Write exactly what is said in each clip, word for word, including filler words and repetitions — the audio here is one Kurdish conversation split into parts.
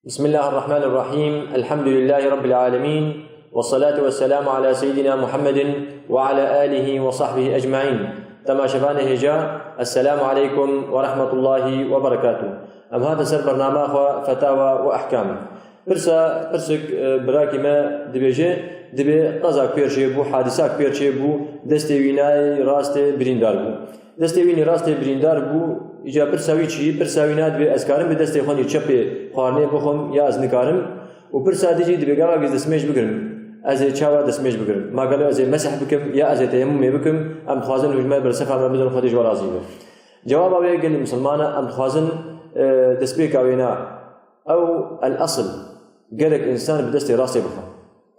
بسم الله الرحمن الرحيم. الحمد لله رب العالمين. والصلاة والسلام على سيدنا محمد وعلى آله وصحبه أجمعين. Temaşevanê hêja, Esselamu aleykum ve rahmetullahi ve berekatuh. Em hatin ser bernama xwe Fetawa û Ehkam. Pirsa, pirsik, e, birakî me dibêje, dibê qezak pêr çêbû, hadisak pêr çêbû, destê wî nayê rastê birîndar bû. Destê wî nî rastê birîndar bû, îca pirsa wî çi? Pirsa wî na dibê ez karim bi destê xwe nî çepê xwarinê bixwim ya ez nikarim? Û pirsa dî jî dibê gava ez destmêj bigirim. Ez ê çawa destmêj bigirim? Ma gelo ez ê meseh bikim ya ez ê teyemumê bikim? Em dixwazin hûjmê bersefa me bidin, Xwedê ji we razî be. Cewaba wê gelî misilman e, em dixwazin, e, destpêka wê na. Ew el-asl, gerek însan bi destê rastê bixwe.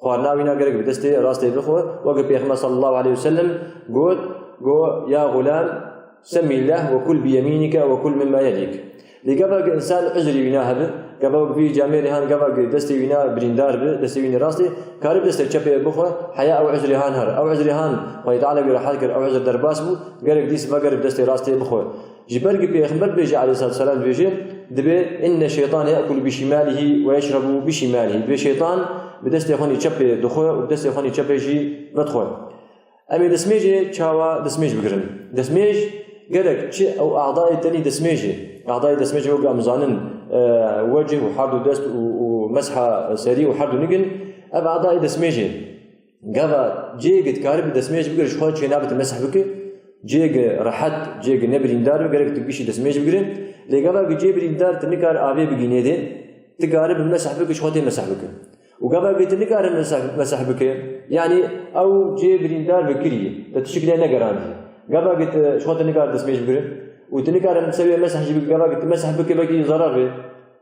Xwarina wî na gerek bi destê rastê bixwe, weke Pêxember sallallahu aleyhi ve sellem got, got, "Ya xulam, semillah ve kul bi yemînike ve kul mimma yelîk." Lê gava ki însan uzrî wî na hebe, gava vî camêrê han, gava ki destê wî na birîndar bi, destê wî nê rastê, kare bi destê çepê bixwe, heya ew uzrê han her. Ew uzrê han, Xwedê Teala wî rehet kir, ew uzr derbas bû, gerek dîs ve gerek bi destê rastê bixwe. Ji ber ku Pêxember dibêje aleyhissalatu vesselam dibêje, dibê, "Inne şeytan ye'kulu bi şimalihi ve yeşrebu bi şimalihi." Dibê şeytan bi destê xwe nî çepê dixwe û bi destê xwe nî çepê jî vedixwe. Em ê destmêjê çawa destmêj bigirin? Destmêj gerek çi ew adayê tenî destmêjê. Adayê destmêjê wek em zanin, e, wecih û herdu dest û, û mesha serî û herdu nigin, ev adayê destmêjê. Gava cêgê dikarî bi destmêj bigire, ji xwe çênabe tu meseh bike. Cêgê rehet, cêgê nebirîndar be, gerek tu gişî destmêj bigire. Lê gava ki cê birîndar tu nikare avê bigînê dê, tu karî bi meseh bike, ji xwe tê meseh bike. Û gava ki tu nikare meseh, meseh bike, yanî ew cê birîndar bi kiriye, te tişik lê negerandiye. Gava ki tu ji xwe tu nikare destmêj bigire û tu nikare min sewê meseh jî bike, gava ki tu meseh bike, belkî zarar be.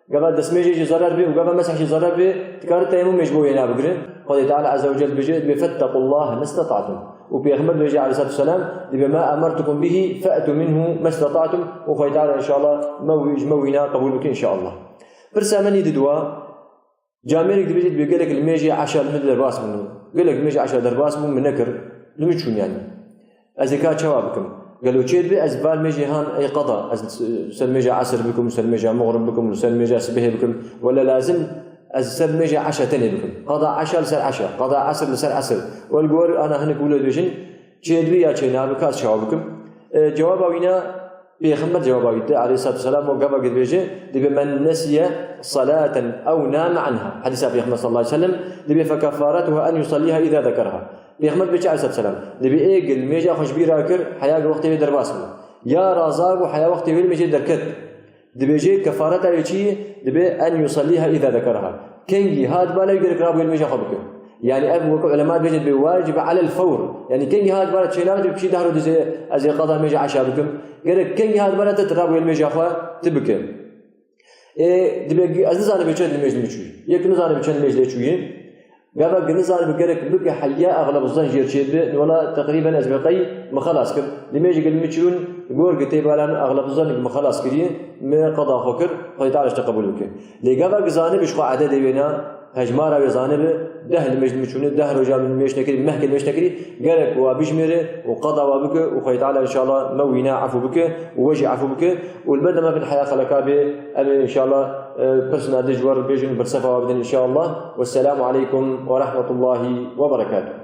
Gava destmêjê jî zarar bê û gava meseh jî zarar bê, dikare teyemumê ji bo wê nabigire. Xwedê Teala Azze ve Celle dibêje, dibê, "Fettaqullaha mestetatun." Û Pêxember dibêje aleyhissalatu vesselam, dibê, "Ma emertukum bihi fe'tu minhu mestetatun." Û Xwedê Teala inşallah me wî, ji me wîna qebûl bike inşallah. Pirsa me nî didwa, camêrek dibêje, dibê gelek li mêjê eşa li min derbas bûn. Gelek li mêjê eşa derbas bûn, min nekir. Li min çûn yanî. Ez ê ka çawa bikim? Gelo çê dibe ez bar mêjê han ey qada, ez ser mêja esr bikim, ser mêja muxrib bikim, ser mêja sibihê bikim. Wele lazim ez ser mêja eşa tenê bikim. Qada eşa li ser eşa, qada esr li ser esr. Wel gor ana hinek wilo dibêjin, çê dibe ya çê nabe, ka ez çawa bikim? E, cewaba wîna Pêxember cewaba wî dide aleyhissalatu vesselam, o gava dibêje, dibe men nesiye salaten ew name anha. Hadîsa Pêxember sallallahu aleyhi ve sellem, dibe fekeffaretuha en yusalliha iza zekeraha. Pêxember dibê çi aleyhissalatu vesselam? Dibê ê gil mêja xwe ji bîra kir, heya wextê wê derbas bû. Ya raza bû, heya wextê wê mêjê derket. Dibêje kefareta wê çi ye? Dibê en yusalliha iza zekeraha. Kengî hat bala wî gerek rabû mêja xwe bike. Yanî ev weke ulema dibêje dibê wacib alel fewr. Yanî kengî hat bala çênabe dibê piştî deh roj dizê ez ê qada mêja eşa bikim. Gerek kengî hat bala te tu rabû mêja xwe tu bike. Ê, dibê ez nizanim çend mêj li min çûyî. Yek nizanim çend mêj lê çûyî. Gava ki nizanibe gerek bike heya exleb zan jêr çêdibe, wela teqrîben ez bi qey me xelas kir. Li mêjê ki li min çûn, gor ki tê balan exleb zan min xelas kiriye, me qeda xwe kir, Xwedê Teala ji te qebûl bike. Lê gava ki zanibe ji xwe ededê wê na, hejmara wê zanibe, deh li mêj li min çûne, deh roja min mêj nekirî, mehkê li mêj nekirî, gerek wa bijmêre û qeda wa bike û Xwedê Teala inşallah me wîna efû bike û we jî efû bike û li ber dema bin heya xeleka bê, em ê inşallah, e, pirsina dê ji we re bêjin, bersefa we bidin inşallah. Wesselamu aleykum ve rahmetullahi ve berekatuh.